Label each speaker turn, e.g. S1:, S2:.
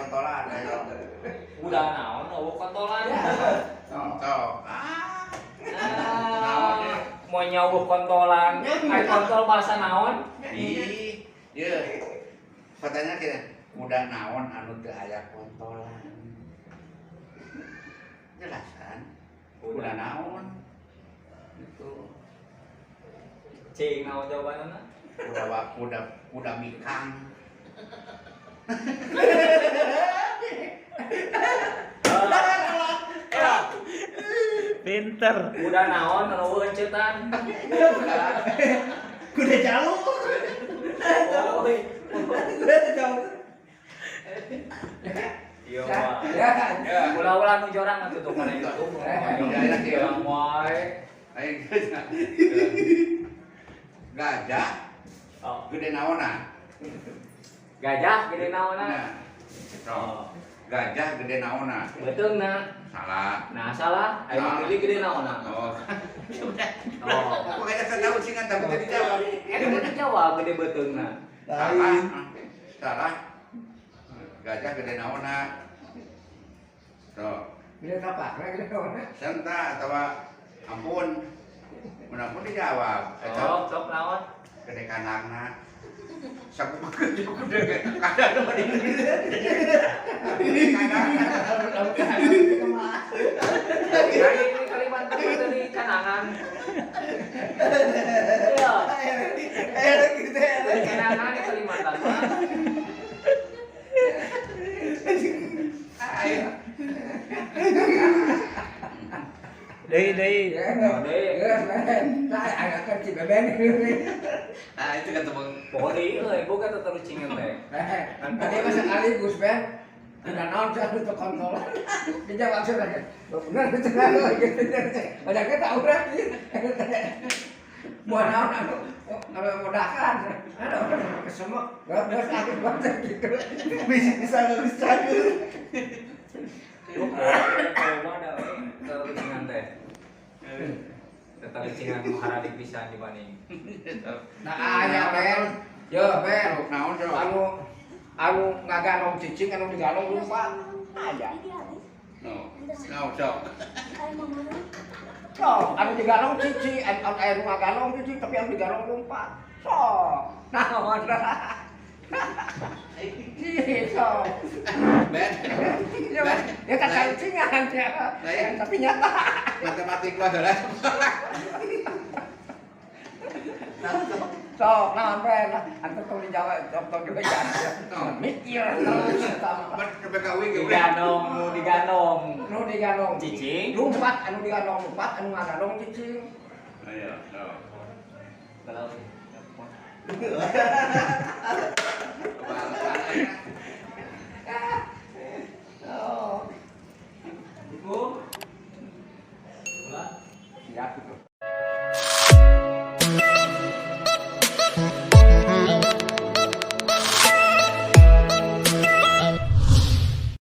S1: kontolan ayo.
S2: Kuda naon eueuh kontolan.
S1: Sok. Ah. Naon
S2: Ah, mau nyawuh kontolan. Ai kontol bahasa naon?
S1: Ih, ye. Pertanyaan kita, kuda naon anu teu aya kontolan? Jelasan. Kuda naon? Itu
S2: Cing naon jawabanna?
S1: kuda kuda kuda mikang.
S3: Pinter.
S2: Kuda naon anu eueuh enceutan?
S3: Kuda jalur.
S2: Oh,
S3: Kuda jalur.
S2: iya mah.
S4: Ya.
S1: Ya.
S2: Ulah-ulah nu jorang atuh tuh kana YouTube.
S1: Ya, ya.
S2: Jorang wae.
S1: Ayo gajah
S2: Oh.
S1: gede naonna.
S2: Gajah gede naonna?
S1: Nah. Sok. Gajah gede naonna.
S2: Beuteungna.
S1: Salah.
S2: Nah, salah. Ayo
S1: Nah.
S2: pilih gede naonna.
S1: Oh.
S2: Oh.
S1: Pokoknya saya tahu singkat tapi tadi jawab.
S2: Eta mah dijawab gede beuteungna.
S1: Salah.
S3: Lain.
S1: Salah. Gajah gede naonna. Sok.
S4: Gede apa? Gede naon?
S1: Senta atau ampun. Mun ampun dijawab. Eta
S2: Sok, sok naon?
S1: gede kandangna. Sakumaha gede kandangna mah di gede kandangna.
S2: Dari Kalimantan mah dari Canangan. Iya.
S3: Gitu.
S2: Dari Canangan di Kalimantan mah.
S1: Ayo.
S3: Deui deui.
S2: Oh, deui.
S4: Nah, agak kan si beben.
S1: Nah, itu kan tebang.
S2: Pokoknya ieu euy, boga teh terucingan teh.
S4: Tadi mah sekali Gus Ben. Udah naon sih anu teu kontolan. Dijawab sudah. Bener cenah gitu. Ada kita urang. Mau naon anu anu modakan. Anu kesemek. Geus sakit banget gitu.
S3: Bisa bisa cagur.
S2: Lu kalau mah da euy terucingan teh. Terucingan nu haradik pisan dibanding.
S4: Nah, aya Ben. Yo Ben.
S1: Naon sok?
S4: Anu anu ngaganong cicing anu diganong lupa. Aya.
S1: No. Naon sok?
S4: Sok, anu diganong cicing, anu anu ngaganong cicing tapi anu diganong lupa. Sok. Naon? Ih, sok.
S1: Ben.
S4: Ya, ya kan cingan ya.
S1: Lain.
S4: Tapi nyata.
S1: Matematik mah heula.
S4: Sok, naon Ben? Antum tong dijawab, tong tong dijawab. Mikir terus eta mah.
S1: Ban ke BKW ge udah.
S2: Diganong, nu diganong.
S4: Nu diganong
S2: Cicing.
S4: Lumpat anu diganong lumpat anu ngaganong cicing.
S1: Ayo, sok.
S2: Kalau
S4: Oh.
S2: Ibu. Ulah.
S4: Siap itu.